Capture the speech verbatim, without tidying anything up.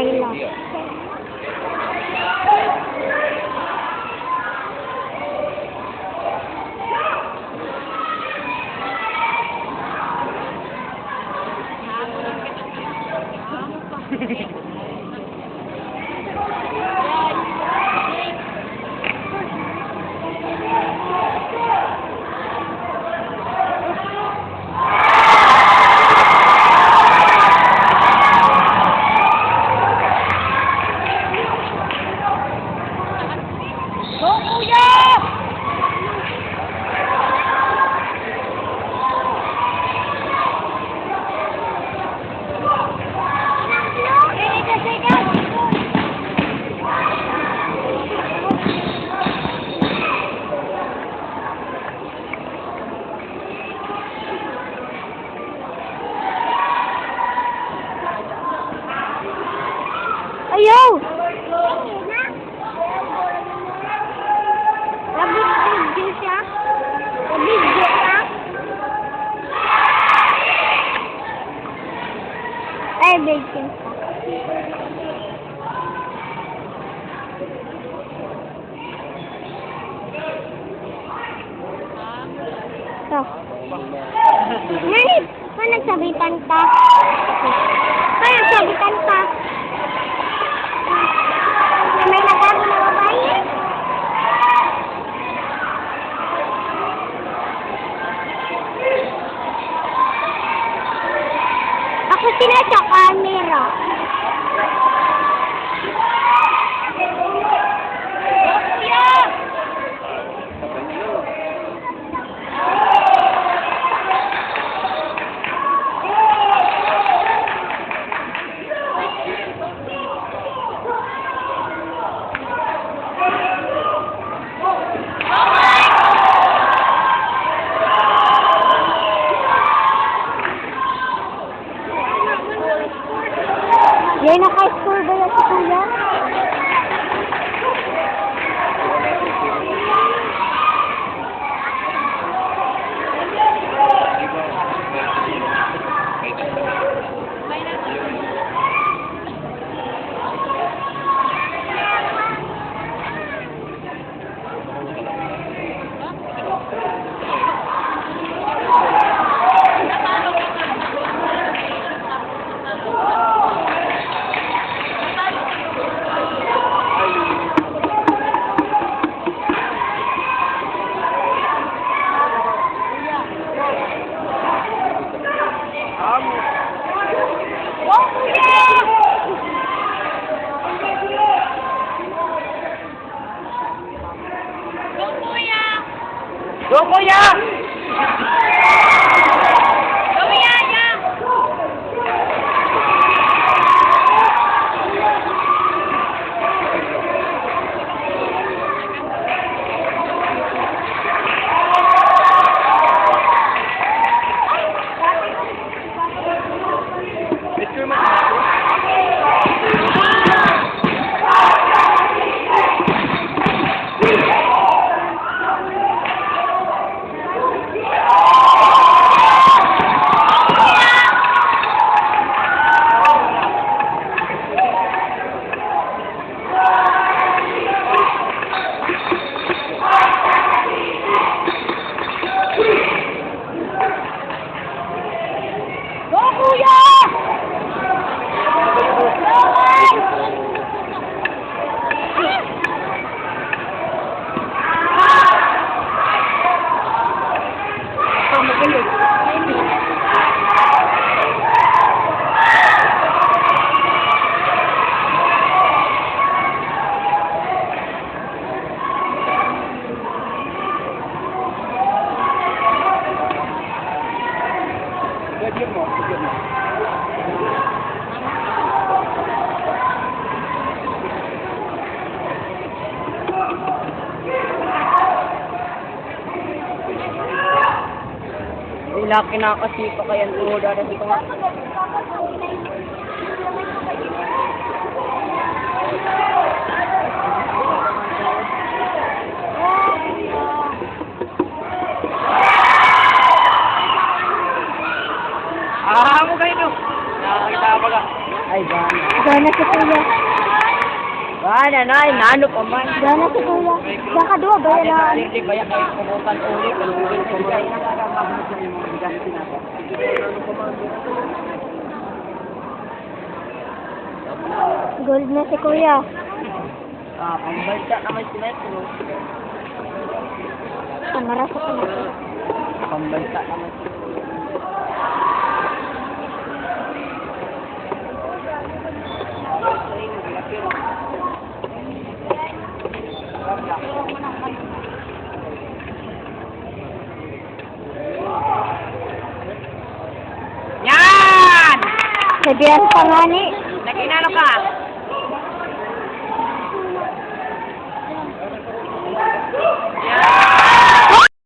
Ila. Ayo! Abig-, abig-, abig-, ay, bacon. To. Nani? Paano sabitan ka? Paano sabitan ka? May nagagawa na babae? Ako sila sa camera. Yay, naka-score ba ya si Kuya? Ila kinakasipa kayan ko, dada si ko. Ah, mo kayo. Nakakita pa ka. Ay, gana. Gana si kuya. Gana na, inano pa man. Gana si kuya. Saka duwa ba yan? Hindi ba yan? Ay, kumukan ulit. Gold na si kuya. Ah, pambalita naman si Micro. Ang marasa ko na. Pambalita naman si Yan! Sabihan pa ngani. Nag-inano ka?